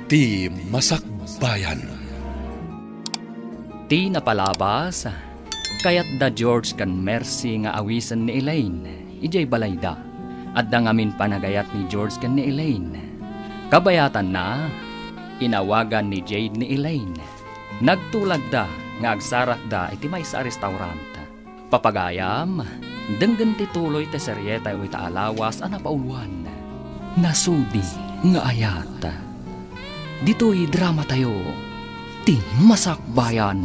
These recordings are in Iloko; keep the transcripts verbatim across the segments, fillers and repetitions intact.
Ti Masakbayan. Ti napalabas, kayatda George ken Mercy nga awisen ni Elaine idiay balayda. Adda ngamin panagayat ni George ken ni Elaine. Kabayatanna, inawagan ni Jade ni Elaine. Nagtulagda nga agsarakda iti maysa a restaurant. Papagayam, denggen ti tuloy ti serietayo ita a lawas a napauluan, Nasudi nga Ayat. Ditoy dramatayo, Ti Masakbayan.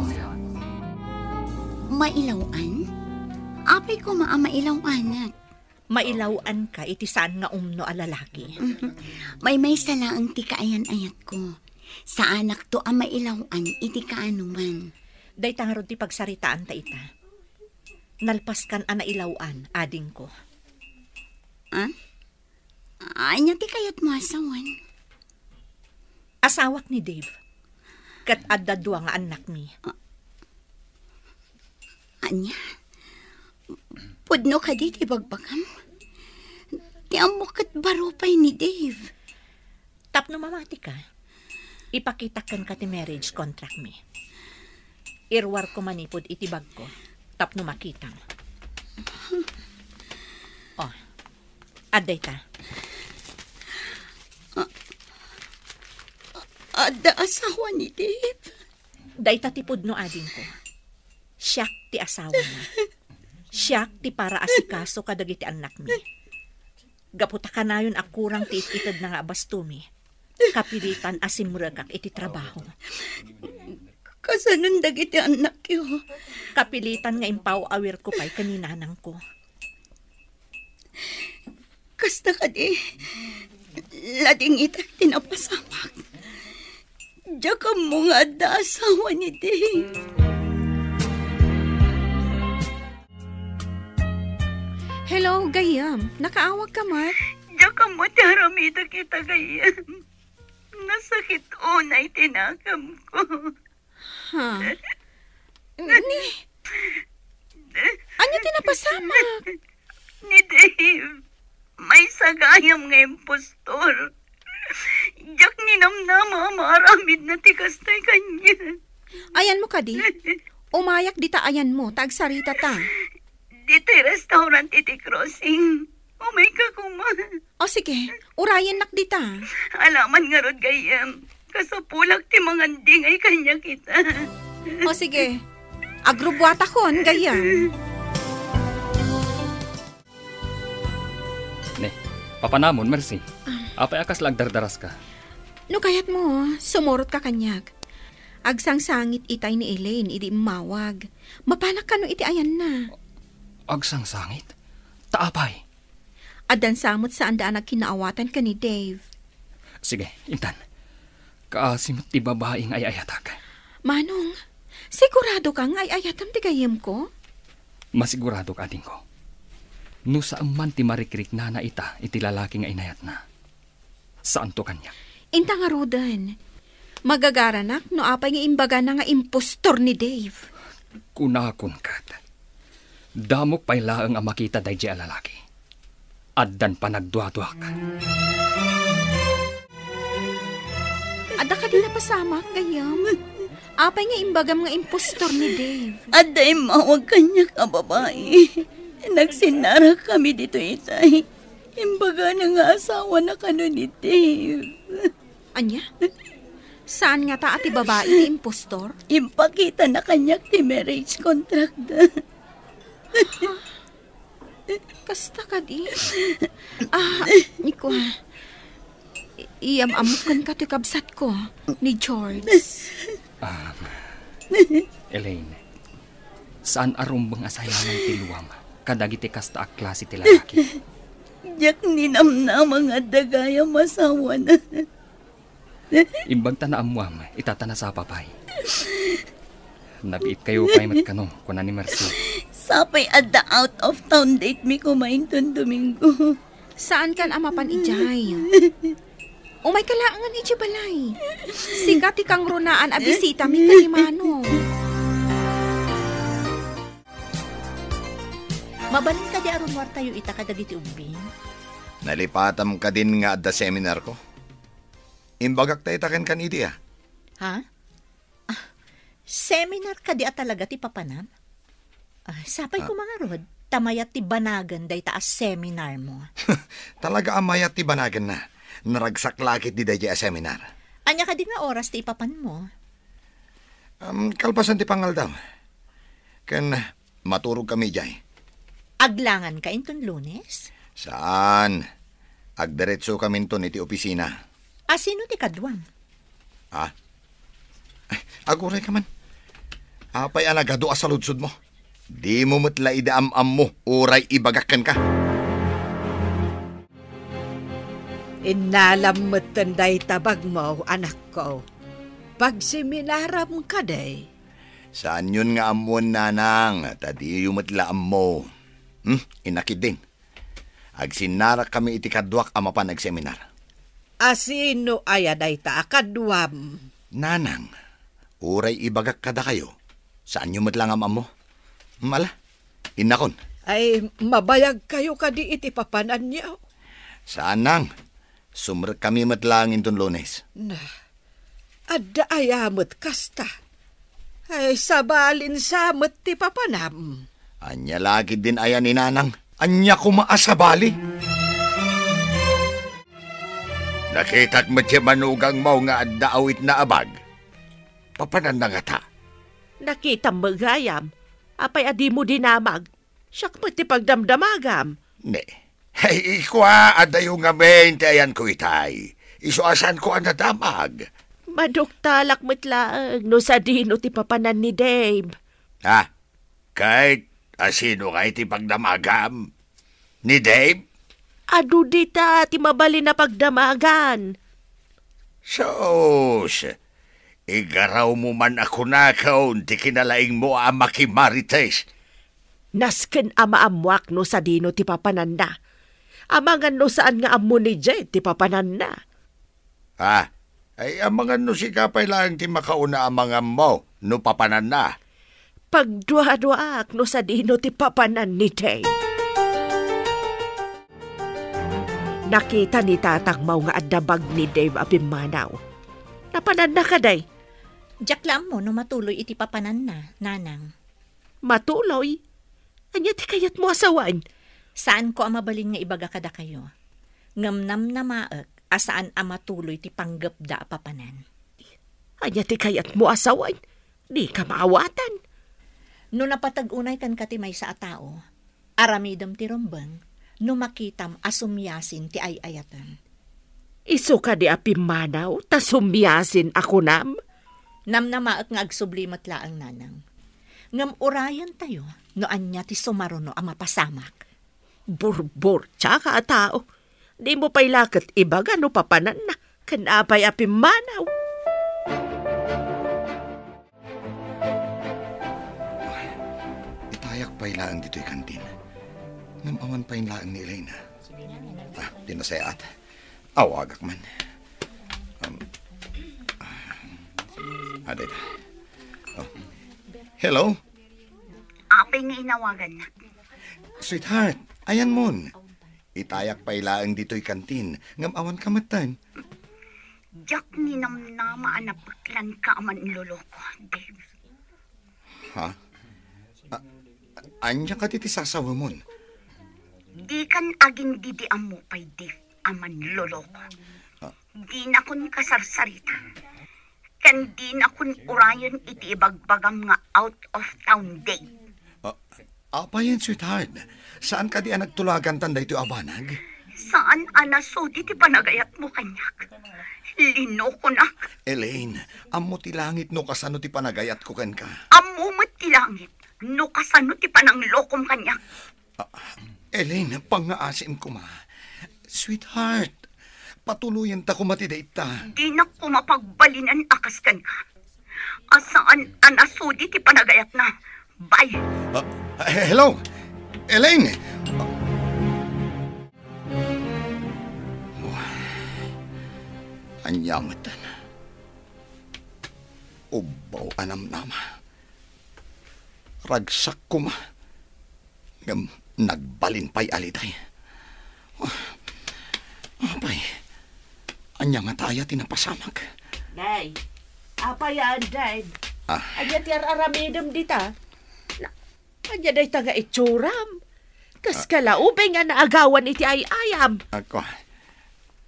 Mailaw-an? Apay koma a mailaw-anak? Mailaw-anka iti saan nga umno a lalaki. Maymaysa laeng ti kaayan-ayatko. Saanakto a mailaw-an iti kaanoman. Dayta ngarud ti pagsaritaanta ita. Nalpaskan a nailaw-an, adingko. Ah? Ania ti kayatmo a sawen? Asawak ni Dave. Ket adda dua nga annakmi. Ah. Ania? Pudno kadi ti bagbagam? Ti ammok ket baro pay ni Dave. Tapno mamatika, ipakitak kenka ti marriage contract mi. Iruarko manipud iti bagko tapno makitam. Oh, adda ita. Adda asawa ni Dave? Dayta ti pudno, adingko. Siak ti asawana. Siak ti para asikaso kadagiti annakmi. Gapu ta kanayon a kurang ti it-itedna nga abastomi, kapilitan a simrekak iti trabaho. Kasanon dagiti annakyo? Kapilitan nga impaw-awirko pay ken ni nanangko. Kasta kadi, ladingitak ti napasamak. Diak ammo nga adda asawa ni Ding. Hello, gayyem. Nakaawagka met? Diak ammo ti aramidek ita, gayyem. Nasakit unay ti nakamko. Ha? Ni, ania ti napasamak? Ni Dave, maysa gayam nga impostor. Diak ninamnama a maaramidna ti kastoy kaniak. Ayanmo kadi? Umayak dita ayanmo, ta agsaritata. Ditoy restaurant iti crossing. Umayka koma. O sige, urayennak dita. Alaman ngarud, gayyem. Kasapulak ti mangandingay kaniak ita. O sige, agrubbuatakon, gayyem. Ne, papanamon, Mercy. Ah. Apay a kasla agdardaraska? No kayatmo, sumurotka kaniak. Agsangsangit itay ni Elaine idi immawag. Mapanak kano iti ayanna. Agsangsangit? Ta apay? Addan sa met saanda a nagkinaawatan ken ni Dave. Sige, intan. Kaasi met ti babai nga ay-ayatak. Manong, siguradoka nga ay-ayatam ti gayyemko? Masiguradok, adingko. No saan man ti marikriknana ita iti lalaki nga inayatna, saanto kaniak. Inta ngaruden, magagaranak no apay nga imbagana nga impostor ni Dave. Kunakon ket, damok pay laeng a makita daydiay a lalaki. Addan panagduaduak. Adda kadi napasamak, gayyem? Apay nga imbagam nga impostor ni Dave? Adda immawag kaniak a babai. Nagsinnarakami ditoy itay. Imbagana nga asawana kano ni Dave. Ania? Saan ngata a ti babai ti impostor? Impakitana kaniak ti marriage contract da. Kasta kadi? Ah, ni kua. I-, iyam-ammok kenka ti kabsatko, ni George. Ah, Elaine, saan a rumbeng a sayangan ti luam kadagiti kasta a klase ti lalaki. Diak ninamnama nga adda gayam asawana. Imbag ta naammuam, ita ta nasapa pay. Nabiitkayo pay met kano, kuna ni Mercy. Sapay adda out of town date mi koma inton Domingo. Saankan a mapan idiay. Umayka laengen idiay balay. Sika ti kangrunaan a bisitami ken ni Manong. Mabalin kadi a rummuartayo ita kadagiti ubbing? Nalipatam kadin nga adda seminarko? Imbagak dayta kenka ni Eddie, a. Ha? Ah, seminar kadi a talaga ti papanam? Ah, sapay Ah. koma ngarud, ta mayat ti banagen dayta a seminarmo. Talaga a mayat ti banagenna. Naragsak la ketdi daydiay a seminar. Ania kadi nga oras ti ipapanmo? Um, kalpasan ti pangaldaw. Ken maturogkami idiay. Aglanganka inton Lunes? Saan. Agdiretsokaminton iti opisina. A sino ti kaduam? Ah? Ay, agurayka man. Apay a nagadu a saludsodmo? Dimo met la idi am-ammo uray ibagak kenka. Innalam metten dayta bagmo, anakko. Pagseminaram kadi? Saanyon nga ammoen, nanang, ta diyo met la ammo. Hmm? Inakidin. Agsinnarakkami iti kaduak a mapan agseminar. A sino aya dayta a kaduam? Nanang, uray ibagak kadakayo, saanyo met la nga am-ammo. Mala, innakon. Ay, mabayagkayo kadi iti papananyo? Saan, nang. Sumrekkami met laeng inton Lunes. Na, adda aya met kasta? Ay, sabalin sa met ti papanam. Ania la ketdin aya ni nanang? Ania koma a sabali? Nakitak met ti manugangmo nga adda awitna a bag. Papananna ngata? Nakitam met gayam. Apay a dimo dinamag? Siak met ti pagdamdamagam. Ne. Ay, ikua, adayo ngamin ti ayanko itay. Isu a saanko a nadamag. Maduktalak met laeng no sadino ti papanan ni Dave. Ha? Ket asino ngay ti pagdamagam? Ni Dave? Adu dita ti mabalin a pagdamagan. Sus, igarawmo man a kunakon ti kinalaingmo a makimarites. Nasken a maammoak no sadino ti papananna. Amangan no saan nga ammo ni Jed ti papananna. Ah, ay amangan no sika pay laeng ti makauna a mangammo no papananna. Pagduaduaak no sadino ti papanan ni Dave. Nakita ni tatangmo nga adda bag ni Dave a pimmanaw. Napananna kadi? Diak la ammo no matuloy iti papananna, nanang. Matuloy? Ania ti kayatmo a sawen? Saanko a mabalin nga ibaga kadakayo. Ngem namnamaek a saan a matuloy ti panggepda a papanan. Ania ti kayatmo a sawen? Dika maawatan. No napateg unay kenka ti maysa a tao, aramidem ti rumbeng no makitam a sumiasin ti ay-ayatem. Isu kadi a pimmanaw ta sumiasin a kunam? Namnamaek nga agsubli met laeng, nanang. Ngem urayentayo no ania ti sumaruno a mapasamak. Burburtiaka a tao. Dimo pay la ket ibaga no papananna ken apay a pimmanaw. Itayak pay laeng ditoy kantin. Ngem awan pay laeng ni Elena. Ah, ti nasayaat. Awagak man. Um, ah, adayta. Oh. Hello? Apay nga inawagannak? Sweetheart, ayanmon. Itayak pay laeng ditoy kantin, ngem awanka metten. Diak ninamnama a napeklanka a manloloko, Dave. Ha? A-, ania kadi ti sasawemon? Dikan agingdidiammo pay, Dave, a manloloko. Ah. Dinakon kasarsarita. Ken dinakon urayen iti ibagbagam nga out of town, Dave. Ah, apayen, sweetheart? Saan kadi a nagtulagantan daytoy a banag? Saan a nasudi ti panagayatmo kaniak? Linokonak. Elaine, ammo ti langit no kasano ti panagayatko kenka. Ammo met ti langit no kasano ti pananglokom kaniak. Ah, Elaine, pangngaasim koma. Sweetheart, patuloyenta koma ti dayta. Dinak koma pagbalinen a kas kenka. A saan a nasudi ti panagayatna. Bye. Ah, he-, hello? Elaine! Ania metten? Ubbaw a namnama. Ragsak koma. Ngem nagbalin pay a litay. Apay, Ania ngata aya ti napasamak? Nay, apay a, Anday? Ah. Ania ti ar-aramidem dita? Na, ania dayta nga itsuram? Kas Ah. kalaubing nga naagawan iti ay-ayam. Ako,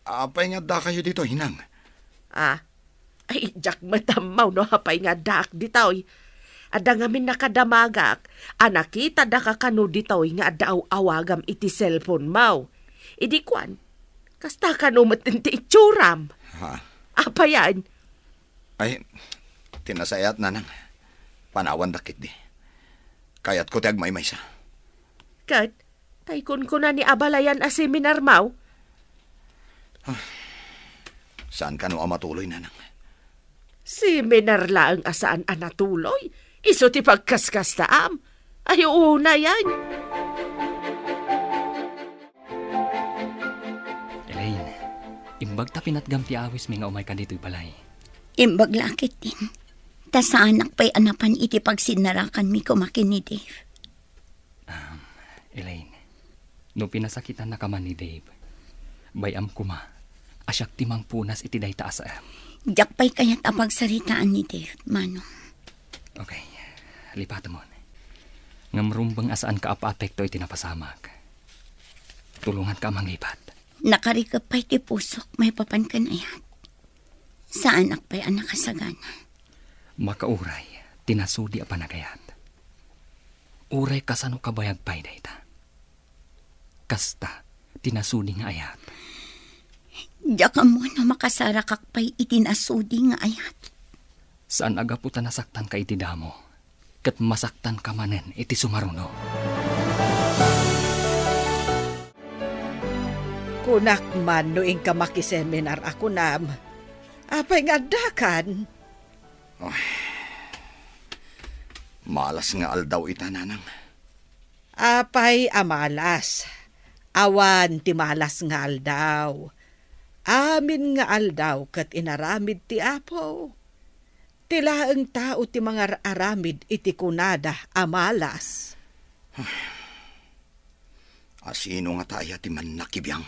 apay nga addakayo ditoy, Nang? Ah, ay, diak met ammo no apay nga addaak ditoy. Adda ngamin nakadamagak a nakitada ka kano ditoy nga adda aw-awagam iti cellphone mo. Idi kuan, kasta kano met ti itsuram. Ha? Apayan? Ay, ti nasayaat, Nanang. Panawandak ketdi. Kayatko ti agmaymaysa. Ket, tay kunkuna ni abalayan a seminar mo? Ah, saan kano a matuloy, Nanang? Seminar laeng a saan a natuloy? Isu ti pagkaskastaam? Ay, unayan. Elaine, imbag ta pinatgam ti awismi nga umayka ditoy balay. Imbag la ketdin. Ta saanak pay a napan iti pagsinnarakanmi koma ken ni Dave. Um, Elaine, no pinasakitannaka man ni Dave, bay-am koma a siak ti mangpunas iti dayta a saem. Diak pay kayat a pagsaritaan ni Dave, Manong. Okay, lipatemon. Ngem rumbeng a saanka a paapekto iti napasamak. Tulonganka a manglipat. Nakarikep pay ti pusok maipapan ken ayat. Saanak pay a nakasagana. Makauray ti nasudi a panagayat. Uray kasano kabayag pay dayta. Kasta ti nasudi nga ayat. Diak ammo no makasarakak pay iti nasudi nga ayat. Saan a gapu ta nasaktanka iti damo, ket masaktanka manen iti sumaruno. Kunak man no inka makiseminar a kunam, apay nga addakan? Ay, malas nga aldaw ita, Nanang. Apay a malas? Awan ti malas nga aldaw. Amin nga aldaw ket inaramid ti Apo. Ti laeng tao ti mangar-aramid iti kunada a malas. Asino ngata aya ti mannakibiang?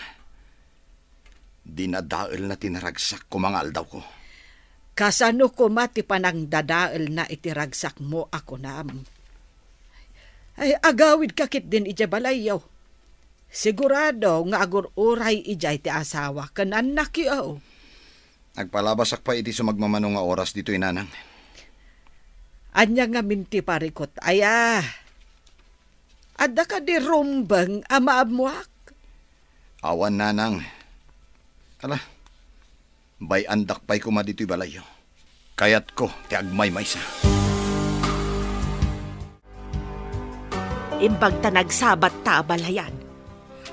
Dinadaelna ti naragsak koma nga aldawko. Kasano koma ti panangdadaelna iti ragsakmo a kunam? Ay, agawidka ketdin idiay balayyo. Sigurado nga agur-uray idiay ti asawa ken annakyo. Agpalabasak pay iti sumagmamano nga oras ditoy, Nanang. Ania ngamin ti parikut aya? Adda kadi rumbeng a maammoak? Awan, Nanang. Ala, bay-andak pay koma ditoy balayyo. Kayatko ti agmaymaysa. Imbag ta nagsabat ta abalayan.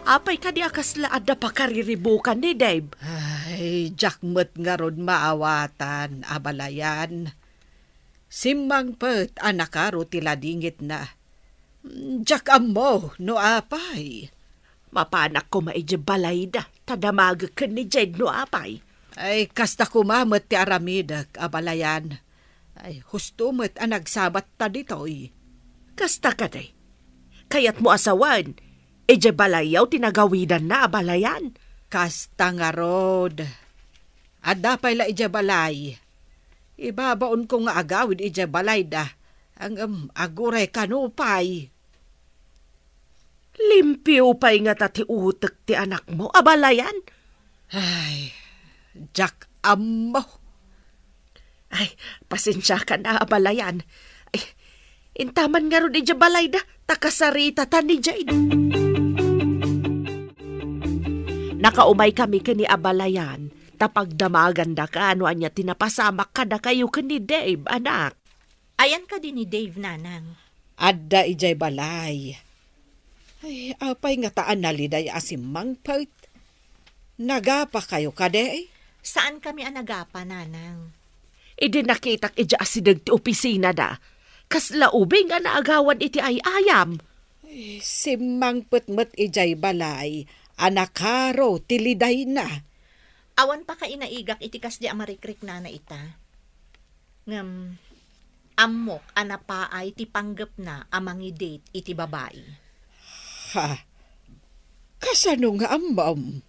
Apay kadi a kasla adda pakariribukan ni Dave? Ay, diak met ngarud maawatan, abalayan. Simmangpet a nakaro ti ladingitna. Diak ammo no apay. Mapanak koma idiay balayda, ta damagek ken ni Jade no apay. Ay, kasta koma met ti aramidek, abalayan. Ay, husto met a nagsabat ta ditoy. Kasta kadi? Kayatmo a sawen, idiay balayyo ti nagawidanna, abalayan? Kasta ngarud. Adda pay la idiay balay. Ibabaonko nga agawid idiay balayda. Ngem aguray kano pay. Limpio pay ngata ti utek ti anakmo, abalayan? Ay, diak ammo. Ay, pasensiakan a, abalayan. Ay, intaman ngarud idiay balayda, ta kasaritata ni Jade. Nakaumaykami ken ni abalayan, ta pagdamagandaka no ania ti napasamak kadakayo ken ni Dave, anak. Ayan kadi ni Dave, nanang? Adda idiay balay. Ay, apay ngata a naliday a simmangpet? Nagapakayo kadi? Saankami a nagapa, nanang. Idi nakitak idiay asideg ti opisinada, kasla ubing a naagawan iti ay-ayam. Ay, simmangpet met idiay balay a nakaro ti lidayna. Awan pakainaigak iti kasdi a marikriknana ita. Ngem, ammok a napaay ti panggepna a mangi-date iti babai. Ha? Kasano nga ammom?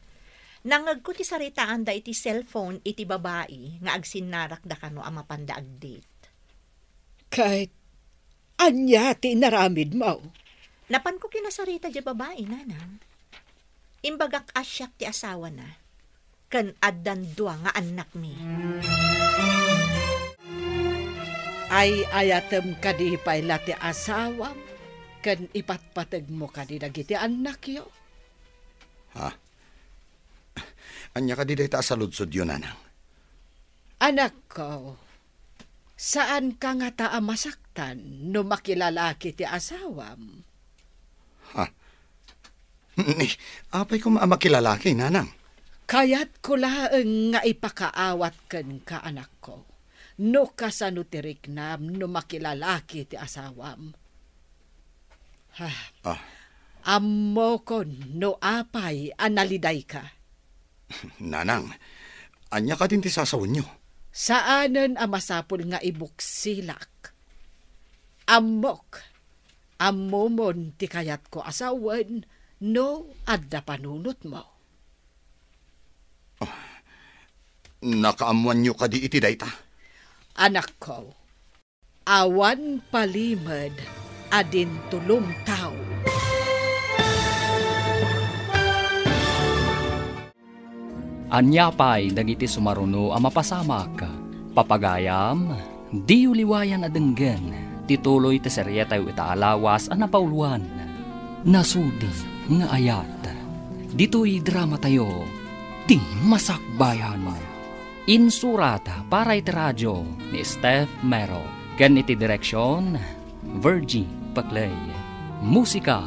Nangngegko ti saritaanda iti cellphone iti babai nga agsinnarakda kano a mapanda ag-date. Ket ania ti inaramidmo? Napanko kinasarita diay babai, nanang. Imbagak a siak ti asawana, ken addan dua nga annakmi. Ay-ayatem kadi pay la ti asawam ken ipatpategmo kadi dagiti annakyo? Ha? Ania kadi dayta a saludsodyo, nanang? Anakko, saanka ngata a masaktan no makilalaki ti asawam? Ha? Ni, apay koma a makilalaki, nanang? Kayatko laeng nga ipakaawat kenka, anakko, no kasano ti riknam no makilalaki ti asawam. Ah. Ah. Ammokon no apay a nalidayka. Nanang, ania kadin ti sasawenyo? Saanen a masapul nga ibuksilak. Ammok, ammomon ti kayatko a sawen no adda panunotmo. Ah, nakaammoanyo kadi iti dayta? Anakko, awan palimed a dintulong tao. Ania pay dagiti sumaruno a mapasamak? Papagayam, diyo liwayan a denggen ti tuloy ti serietayo ita a lawas a napauluan, Nasudi nga Ayat. Ditoy dramatayo, Ti Masakbayan. Insurat para iti radio ni Steph Mero ken iti direksion, Virgie Paclay. Musika,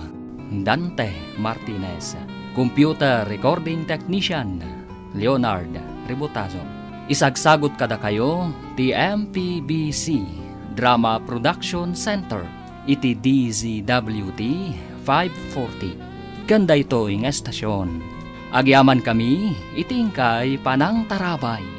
Dante Martinez. Computer recording technician, Leonard Ributazo. Isagsagut kadakayo ti M P B C Drama Production Center iti D Z W T five forty. Ken daytoy nga estasion, agyamankami iti inkay panangtarabay.